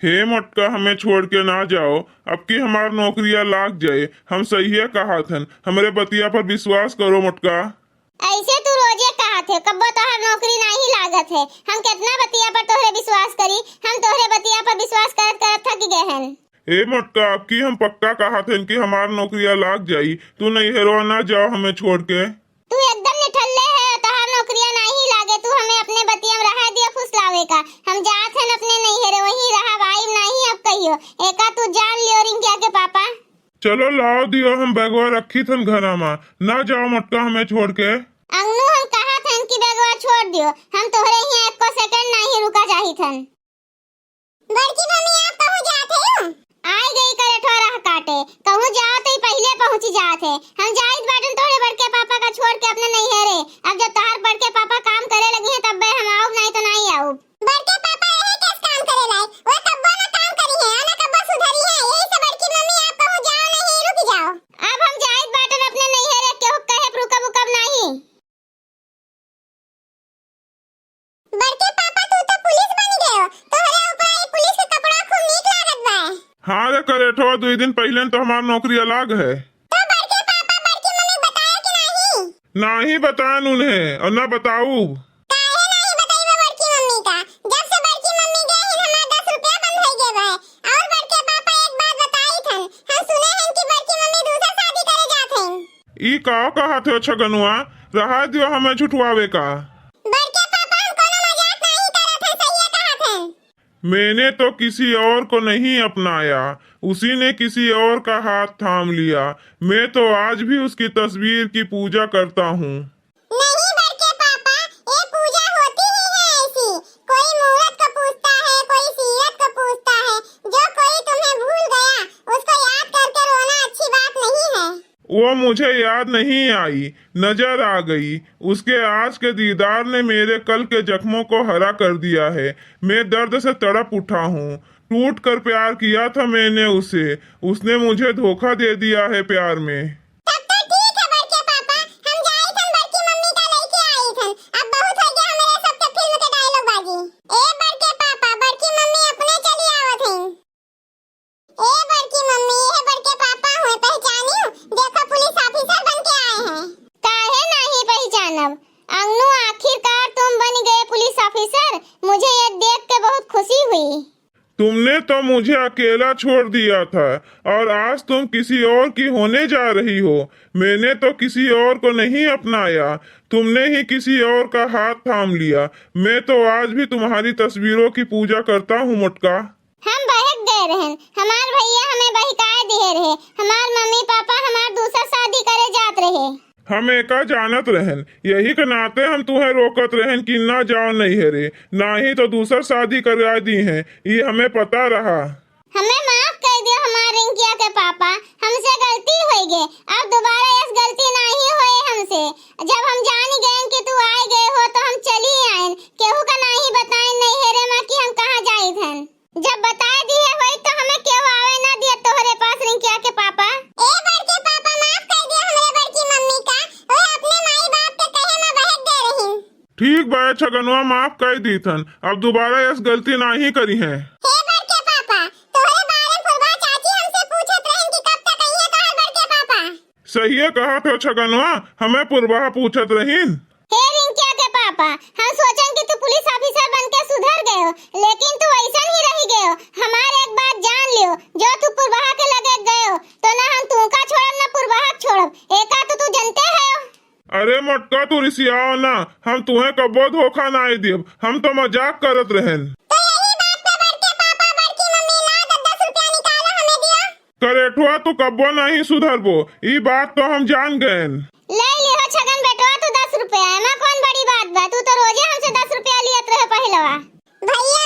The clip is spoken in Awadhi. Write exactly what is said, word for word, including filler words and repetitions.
हे मोटका, हमें छोड़ के ना जाओ, अब की हमार नौकरिया लाग जाए। हम सहिए कहत हन, हमरे बतिया पर विश्वास करो मोटका। ऐसे तू रोजे कहत है, कब्बो तोहार नौकरी नाही लागत है। हम कितना बतिया पर तोहरे विश्वास करी, हम तोहरे बतिया पर विश्वास करत करत थक गए हन। ए मोटका, अब की हम पक्का कहत हन कि हमार नौकरिया लाग जाई, तू नैहरवा ना जाओ हमें छोड़ के। तू एकदम निठल्ले है, तोहार नौकरिया नाही लागे, तू हमें अपने बतिया में रहा दिया फुसलावे का। हम जात हन अपने नैहरे, वहीं रहब, आइब नाही अब कहियो। एका तू जान लियो रिंकिया के पापा। चलो लाओ दियो, हम बैगवा रखी थन घरा मा, ना जाओ मोटका हमें छोड़ के। अंगनू हम कहत हन कि बैगवा छोड़ दियो, हम तोहरे हियां एको सेकंड नाही रुका चाहित हन। बड़की मम्मी, आप कहूँ जात हयो? आइ गई करेठवा राह काटे, कहूँ जाओ तो ई पहिले पहुँची जात है। हम जाइत बाटन तोहरे बड़के पापा का छोड़ के अपने नैहरे। अब जब तोहार बड़के पापा काम करे लगी हैं तब्बे हम आउब, नाही तो नाही आउब। बड़के पापा यही केस काम करे लायक, वो कब्बो ना काम करी है, ना कब्बो सुधरी है, यही से बड़की मम्मी आप कहूँ जाओ नहीं, रुक जाओ। अब हम जाइत बाटन अपने नैहरे, केहू कहे रुकब उकब नाही। बड़के पापा, तू तो पुलिस बन गयो, तोहरे ऊपर ई पुलिस के कपड़ा खूब नीक लागत बा। हाँ रे करेठवा, दुई दिन पहिले तो हमार नौकरी अलग है। तो बड़के पापा बड़की मम्मी बताया कि नाही? नाही बतान उन्हें और ना बताऊ। काहे नाही बताइबा बड़की मम्मी का? जब से बड़की मम्मी गए हैं हमार दस रुपया बंद हो गए बा। और बड़के पापा एक बात बताई थन, हम सुने हैं कि बड़की मम्मी दूसर शादी करे जात हैं। ई का कहत हो छगनुआ? रहा दियो हमें झुठवावे का। बड़के पापा, हम कोनो मजाक नाही करत हैं, सहिए कहत हैं। मैंने तो किसी और को नहीं अपनाया, उसी ने किसी और का हाथ थाम लिया। मैं तो आज भी उसकी तस्वीर की पूजा करता हूँ। नहीं बड़के पापा, ये पूजा होती ही है ऐसी। कोई मूरत को पूजता है, कोई सीरत को पूजता है। जो कोई तुम्हें भूल गया, उसको याद करके रोना अच्छी बात नहीं है। वो मुझे याद नहीं आई, नजर आ गई। उसके आज के दीदार ने मेरे कल के जख्मों को हरा कर दिया है। मैं दर्द से तड़प उठा हूँ। टूट कर प्यार किया था मैंने उसे, उसने मुझे धोखा दे दिया है प्यार में। तब तो ठीक है बड़के पापा, हम जाई थन बड़की मम्मी का लेके आई थन। अब बहुत हो गया हमारे सबके फिल्म के डायलॉग बाजी। ए बड़के पापा, बड़की मम्मी अपने चली आवत हैं। ए बड़की मम्मी, ये बड़के पापा हुए, पहचानियो? देखो पुलिस ऑफिसर बन के आए हैं। काहे नाही पहचानब? अंगनू, आखिरकार तुम बन गए पुलिस ऑफिसर, मुझे ये देख के बहुत खुशी हुई। तुमने तो मुझे अकेला छोड़ दिया था और आज तुम किसी और की होने जा रही हो। मैंने तो किसी और को नहीं अपनाया, तुमने ही किसी और का हाथ थाम लिया। मैं तो आज भी तुम्हारी तस्वीरों की पूजा करता हूँ मोटका। हम बहक गए रहन, हमार भैया हमें बहकाए दिए रहे, हमार मम्मी पापा हमार दूसर शादी करे जात रहे। हम एका जानत रहन, यही के नाते हम तुहें रोकत रहन कि ना जाओ नैहरे, नाही तो दूसर शादी करा दी हैं, ई हमें पता रहा। हमें माफ कर दियो हमार रिंकिया के पापा, हमसे गलती हो गए, अब दोबारा ऐस गलती नाही होए हमसे। जब हम जान गए कि तू आए गए हो तो हम चली आयन, केहू का नाही बताए नैहरे मा कि हम कहाँ जाइत हन। जब बताए दिए होई तो हमें केहू आवे ना दिया तोहरे पास रिंकिया के पापा। ए बड़के पापा, माफ कर दिया हमरे बड़की मम्मी का, वो अपने माई बाप के कहे मा बहक गए रही। ठीक बा छगनवा, माफ कर दीथन, अब दोबारा ऐस गलती नाही करी है। हे बड़के पापा, तोहरे बारे में पुरबा चाची हमसे पूछत रहन कि कब तक अइहे तोहर बड़के पापा। सहिए कहत हो छगनवा, हमें पुरबा पूछत रहीन। हे रिंकिया के पापा, हम सोचन कि तू पुलिस ऑफिसर बन के सुधर गयो, लेकिन तू वैसन ही रह गयो। हमार एक बात जान लियो, जो तू पुरबहा के लगे गयो, तो ना हम तुमका छोड़ब, ना पुरबहा के छोड़ब। एका तो तू जनते हो। अरे मोटका, तू रिसियाओ ना, हम तुहें कब्बो धोखा नाई दियब, हम तो मजाक करत रहन। तो यही बात पे बड़के पापा, बड़की मम्मी, ला दस दस रुपया निकालो, हमें दियो। करेठुआ, तू कब्बो नहीं सुधरबो, ई बात तो हम जान गएन। ले लिहो छगन बेटवा तू दस रुपया, एमा कौन बड़ी बात बा, तू तो रोजे हमसे दस रुपया लियत रहे पहिलवा। भैया,